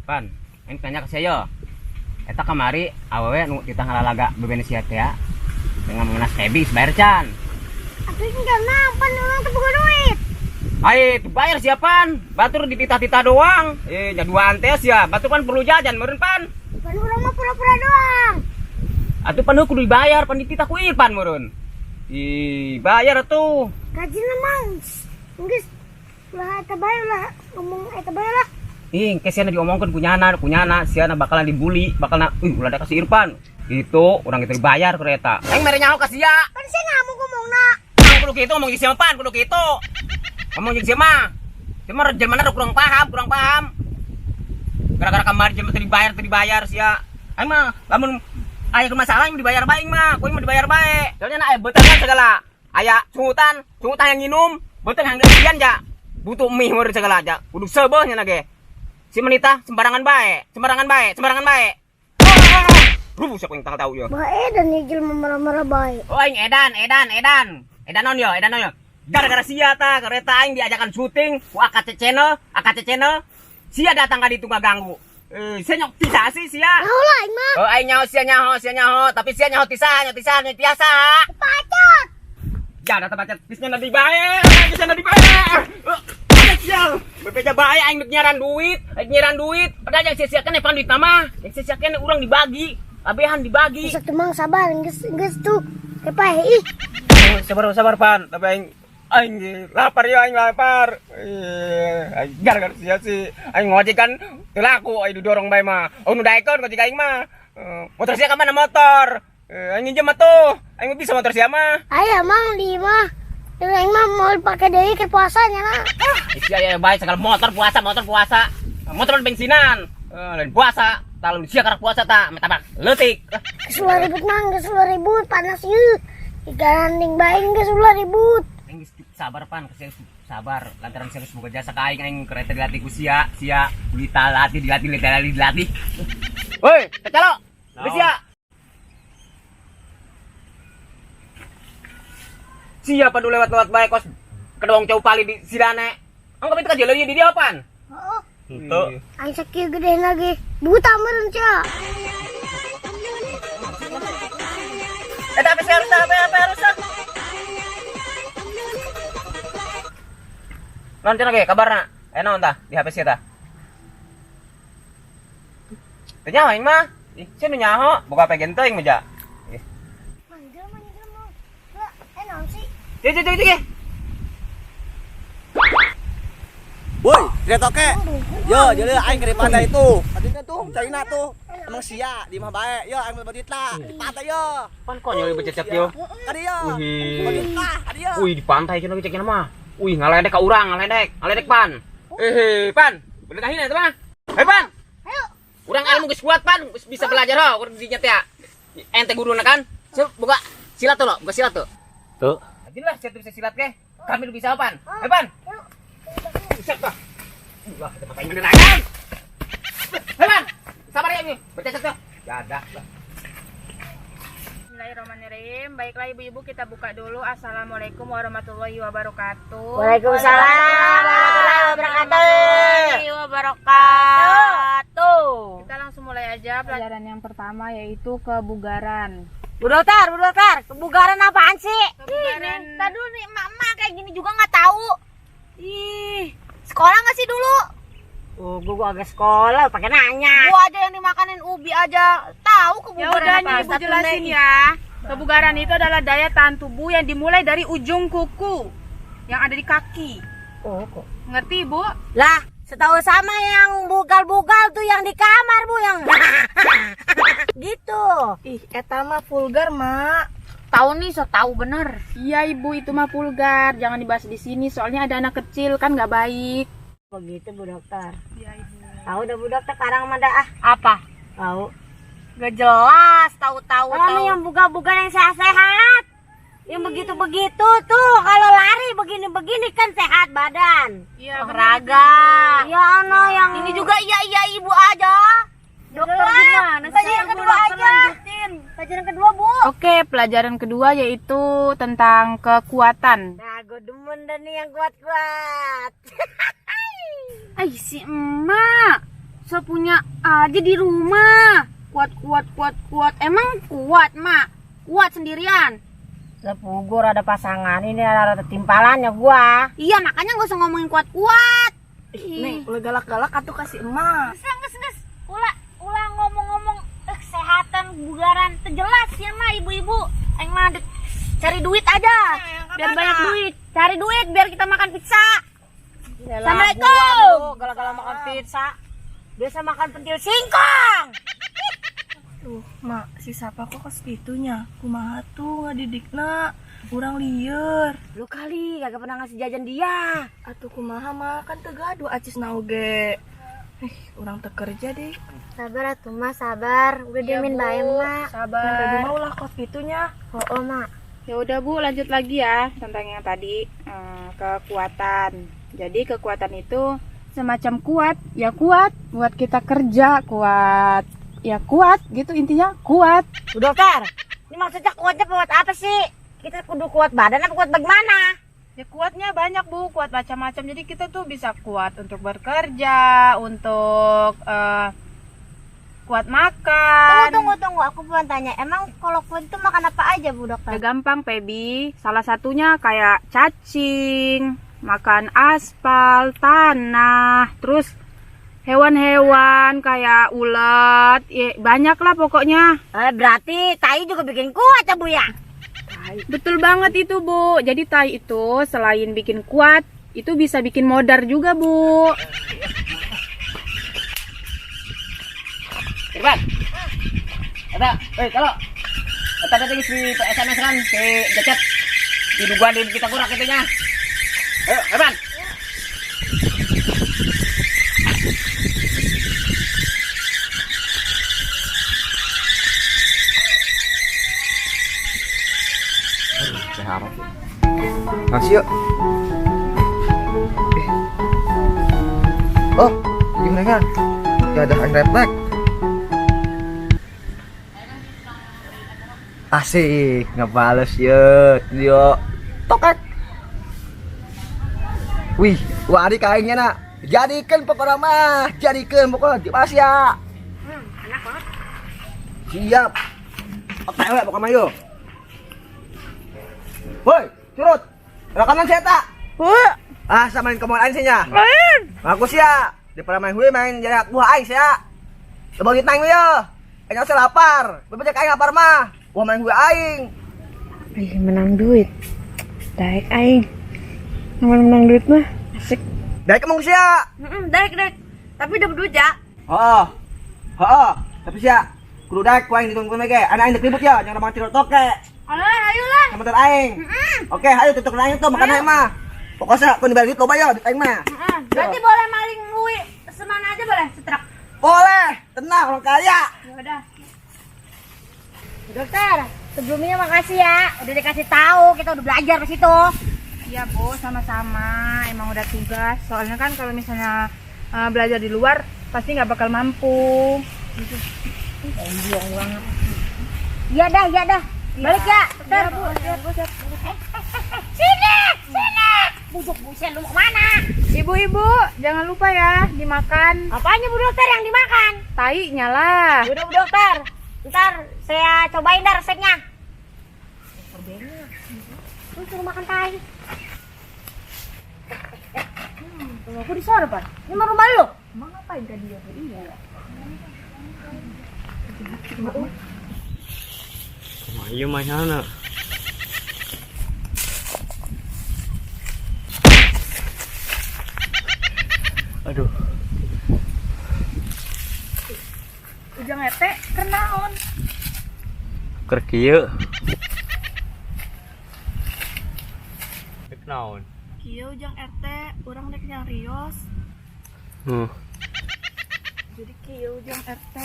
Pan, aing tanya ke saya. Eta kamari awewe nu titah ngalalaga bebene sia teh ya. Dengan mengenas Febi bayar can. Atuh enggak nampan urang teu boga duit. Ai, teu bayar siapan? Batur dititah-titah doang. Eh, jaduan teh sia. Batur pan perlu jajan meureun pan. Pan urang mah pura-pura doang. Atuh pan kudu dibayar, pan dititah ku Irfan meureun. Ih, bayar atuh. Gajina mang. Geus ulah eta bae ulah ngomong eta bae lah. Ih, ke siana diomongkeun kunyana, kunyana siana bakalan dibully, bakalan ih ulah da ka si Irfan. Gitu, urang itu dibayar kereta. Aing mere nyaho ka sia. Pan sia ngamuk ngomongna. Nah, kudu kitu ngomong jeung sia mah, pan, kudu kitu. Ngomong jeung sia mah. Sia mah jelema kurang paham, kurang paham. Gara-gara kamari jelema teu dibayar sia. Aing mah lamun aya masalah aing dibayar bae aing mah, kuing mah dibayar bae. Soalnya na aya beuteung segala. Aya sungutan, sungutan yang nginum, beuteung yang deusian ja. Butuh mie meureun segala aja. Kudu seubeuh nya ge. Si menita sembarangan bae, sembarangan bae, sembarangan bae. Rubuh siapa yang tahu yo. Bah edan ieu jelema marah-marah bae. Oh aing edan, edan, edan. Edan naon yo, edan naon yo. Gara-gara sia ta kereta aing diajakan syuting ku AKC Channel, AKC Channel. Sia datang ka ditu ngaganggu. Eh, sia nyok tisa sih sia. Tahu lah aing mah. Oh aing nyaho sia nyaho, sia nyaho, tapi sia nyaho tisa, nyaho tisa, nyaho tiasa. Pacot. Ya datang pacot, bisnya nadi bae, bisnya nadi bae. Sial, bebeja bae aing deuk nyiaran duit, aing nyiaran duit. Padahal yang sia-sia keneh pan duit mah, yang sia-sia keneh urang dibagi, kabehan dibagi. Besok tuh mang sabar geus geus tuh. Kepae ih. Oh, sabar sabar pan, tapi aing aing lapar ya aing lapar. Aing gara-gara sia sih. Aing ngojek kan teu laku, aing didorong bae mah. Oh nu daekeun ngojek aing mah. Motor sia ka mana motor? Aing nginjem atuh. Aing bisa motor sia mah. Aya mang di mah. Aing mah mau pakai deui ke puasanya nah. Sia ya bae segala motor puasa, motor puasa. Motor bensinan. Lain puasa. Lalu sia karak puasa ta, metabak leutik. Geus ulah ribut mang, geus ulah ribut, panas ieu. Iganding bae geus ulah ribut. Aing geus sabar pan, geus sabar. Lantaran sia geus boga jasa ka aing, aing kereta dilatih ku sia, sia kulita latih dilatih dilatih dilatih. Woi, kecalo. Geus sia. Siapa dulu lewat-lewat bae kos kedong cau pali di sidane. Anggap itu kan jalan di dia pan. Heeh. Henteu. Aing sakieu gede lagi. Buta meureun sia. Eta apa sih harus apa apa harus. Non cenah ge kabarna. Eh naon tah di HP sia tah? Teu nyaho aing mah. Ih, sia nu nyaho, boga HP genteng mah ja. Ih. Manggil manggil mah. Lah, eh naon sih? Cek cek cek. Woi, lihat oke. Yo, jadi aing ke pantai itu. Tadinya tuh, China tuh. Emang sia di mah bae. Yo, aing mau lah. Di pantai yo. Pan konyol bececep yo. Kadi yo. Wih. Kadi yo. Wih, di pantai cenah cek mah. Wih, ngaledek ka urang, ngaledek. Ngaledek pan. Eh, pan. Bener kahina eta mah. Hei, pan. Ayo. Urang ilmu geus kuat pan, geus bisa belajar ho, urang dinya teh. Ente guruna kan? Siap, buka silat tuh lo, buka silat tuh. Tuh. Lah, siap bisa silat ke. Kami bisa pan. Hei, pan. Siap tah. Wah, kita pakai bener aja. Hei, pan. Sabar ya ini. Bercacak tuh. Jadah lah. Bismillahirrahmanirrahim. Baiklah ibu-ibu, kita buka dulu. Assalamualaikum warahmatullahi wabarakatuh. Waalaikumsalam warahmatullahi wabarakatuh. Wabarakatuh. Kita langsung mulai aja pelajaran yang pertama yaitu kebugaran. Bu dokter, kebugaran apaan sih? Kebugaran. Ih, ntar dulu nih, emak-emak kayak gini juga nggak tahu. Ih, sekolah nggak sih dulu? Oh, gua agak sekolah, pakai nanya. Gua aja yang dimakanin ubi aja tahu Ya kebugaran udah nih apa. Ibu jelasin ya. Kebugaran itu adalah daya tahan tubuh yang dimulai dari ujung kuku yang ada di kaki. Oh, kok. Ngerti Ibu? Lah, setahu sama yang bugal-bugal tuh yang di kamar, Bu, yang gitu. Ih, eta mah vulgar, Mak. Tahu nih, so tahu bener. Iya Ibu, itu mah vulgar. Jangan dibahas di sini soalnya ada anak kecil kan nggak baik. Begitu Bu Dokter. Iya Ibu. Tahu dah Bu Dokter sekarang mah dah ah. Apa? Tahu. Gak jelas, tahu-tahu tahu. Yang bugal-bugal yang sehat-sehat. Yang begitu-begitu tuh kalau lari begini-begini kan sehat badan. Iya, olahraga. Iya, ano yang ini juga iya iya ibu aja. Dokter gimana sih? Pelajaran kedua aja. Lanjutin. Pelajaran kedua, Bu. Oke, pelajaran kedua yaitu tentang kekuatan. Nah, gue demen dah nih yang kuat-kuat. Ay, si emak. Sepunya aja di rumah. Kuat kuat kuat kuat. Emang kuat, Mak? Kuat sendirian. Sepugur ada pasangan ini ada timpalannya gua. Iya, makanya gak usah ngomongin kuat-kuat. Neng, ulah galak-galak atuh kasih emak. Geus. Ulah ngomong-ngomong kesehatan, kebugaran, terjelas ya mah ibu-ibu. Aing mah cari duit aja. Biar banyak duit. Cari duit biar kita makan pizza. Assalamualaikum. Galak-galak makan pizza. Biasa makan pentil singkong. Tuh, Mak, si Sapa kok segitunya? Kumaha tuh ngadidikna? Urang lieur. Lu kali kagak pernah ngasih jajan dia. Atuh kumaha mah kan teu gaduh acis na oge. Urang teu kerja deh. Sabar atuh Mak, sabar. Udah diemin bae Mak. Sabar. Tadi mah ulah kos gitunya. Oh, Mak. Ya udah Bu, lanjut lagi ya tentang yang tadi, kekuatan. Jadi kekuatan itu semacam kuat, ya kuat buat kita kerja, kuat. Ya kuat gitu intinya, kuat. Bu dokter, ini maksudnya kuatnya kuat apa sih? Kita kudu kuat badan apa kuat bagaimana? Ya kuatnya banyak Bu, kuat macam-macam. Jadi kita tuh bisa kuat untuk bekerja, untuk kuat makan. Tunggu, aku mau tanya. Emang kalau kuat itu makan apa aja Bu dokter? Ya gampang Pebi, salah satunya kayak cacing, makan aspal, tanah, terus hewan-hewan kayak ulat, ya, banyak lah pokoknya. Berarti tai juga bikin kuat ya Bu ya? Betul banget itu Bu. Jadi tai itu selain bikin kuat, itu bisa bikin modar juga Bu. Irfan. Eta, kalau eta tadi si SMS kan si Cecep. Di dugaan di kita kurak itunya. Ayo, Irfan. Masih yuk. Oh, gimana kan? Ya ada yang refleks. Asik, ngebales yuk. Yo, tokek. Wih, wari kainnya nak. Jadikan pokoknya mah, jadikan pokoknya dibahas ya. Enak banget. Siap. Oke, pokoknya yuk. Woi, curut. Rekaman saya tak? Bu. Ah, sama main kemauan aing sih nya. Lain. Aku sih ya. Daripada main gue main jadi buah aing sih ya. Lebih tang yo. Aing usah lapar. Bebek aing lapar mah. Wah main gue aing. Ih, menang duit. Daek aing. Menang duit mah asik. Daek emang sih ya. Daek. Tapi dapat duit ya. Heeh. Heeh. Tapi sih ya kudu daek ku aing ditunggu ge. Anak aing ribut ya, jangan ramang tidur toke. Alah, ayolah. Sama ter aing. Oke, ayo tutup aing tuh makan aing mah. Pokoknya aku dibayar duit loba ya, duit aing mah. Berarti boleh maling hui semana aja boleh, setruk. Boleh, tenang orang kaya. Ya udah. Dokter, sebelumnya makasih ya, udah dikasih tahu, kita udah belajar ke situ. Iya Bu, sama-sama. Emang udah tugas. Soalnya kan kalau misalnya belajar di luar pasti nggak bakal mampu. Gitu. Banget. Iya dah. Balik ya, dokter. Iya, Bu, siap, Bu, siap. Sini, sini. Bujuk buset lu mau kemana? Ibu-ibu, jangan lupa ya dimakan. Apanya Bu dokter yang dimakan? Tainya lah. Udah Bu dokter, ntar saya cobain dah resepnya. Lu suruh makan tai. Aku di sana, Pak. Ini mah rumah lu. Emang ngapain tadi ya? Iya. Iya mana? Aduh. Ujang ete kenaon? Keur kieu. Kenaon? Kieu ujang RT, urang rek nyarios. Jadi kieu ujang RT.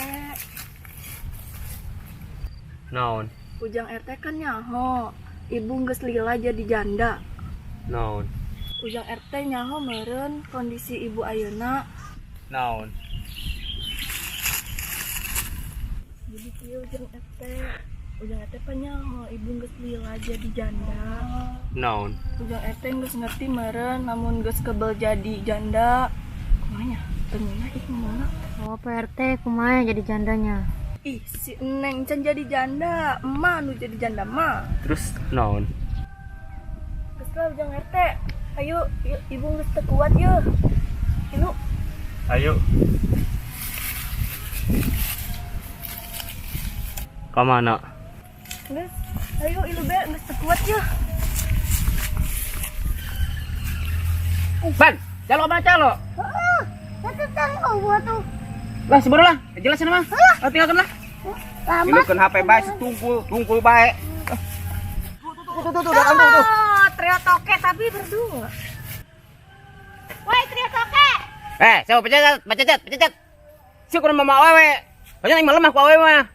Naon? Ujang RT kan nyaho, ibu geus lila jadi janda. Naon? Ujang RT nyaho meureun kondisi ibu ayeuna. Naon? Jadi kieu ujang RT, Ujang RT panyaho ibu geus lila jadi janda. Naon? Ujang RT geus ngerti meureun lamun geus kebel jadi janda. Kumanya? Teu ih ngomongna. Oh, Pak RT kumaha jadi jandanya? Ih, si Neng can jadi janda, emak nu jadi janda mah. Terus naon? Geus lah Ujang RT. Ayo, yuk, ibu geus teu kuat yeuh. Ilu. Ayo. Ka mana? Geus, ayo ilu be geus teu kuat yeuh. Ban, calo mana calo? Heeh. Satu tang eueuh tuh. Lah sebenarnya lah, jelasin mah. Ah, tinggalkan lah. Lambat. Ini HP bae tungkul, tungkul bae. Tuh tuh tuh tuh, datang tuh tuh. Oh, trio toke tapi berdua. Woi, trio toke. Eh, siapa pencet, pencet, pencet. Si kurang mama awewe. Banyak yang lemah ku awewe mah.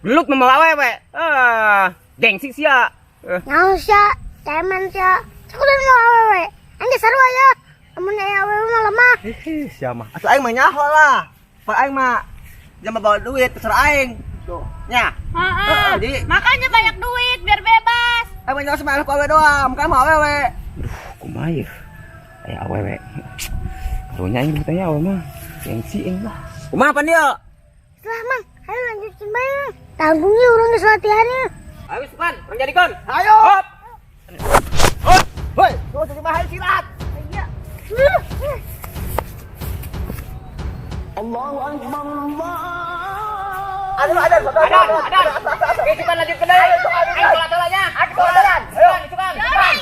Gelut mama awewe. Ah, gengsi sia. Eh, Nyaho sia, cemen sia. Sakudan mau awewe. Aing sarua ya. Amun aya awewe mah lemah. Ih, sia mah. Atuh aing mah nyaho lah. Pak aing mah jangan bawa duit terserah aing. Tuh, nya. Heeh. Jadi Makanya banyak duit biar bebas. aing mah nyaho sama ku awewe doang, bukan mah awewe. Kumaha yeuh? Aya awewe. Karunya aing ditanya awewe mah. Gengsi aing lah. Kumaha pan dia? Lah Mang, ayo lanjutin bae. Mang. Tanggung yeuh urang geus latihan yeuh. Ayo Supan, urang jadikeun. Ayo. Hop. Hop. Hoi, tuh jadi mahal silat. Iya. Aduh, ada, ada, Adan, adan. Oke, Supan lanjut ke deui. Aing sholat-sholatnya. Ayo, Supan, Supan.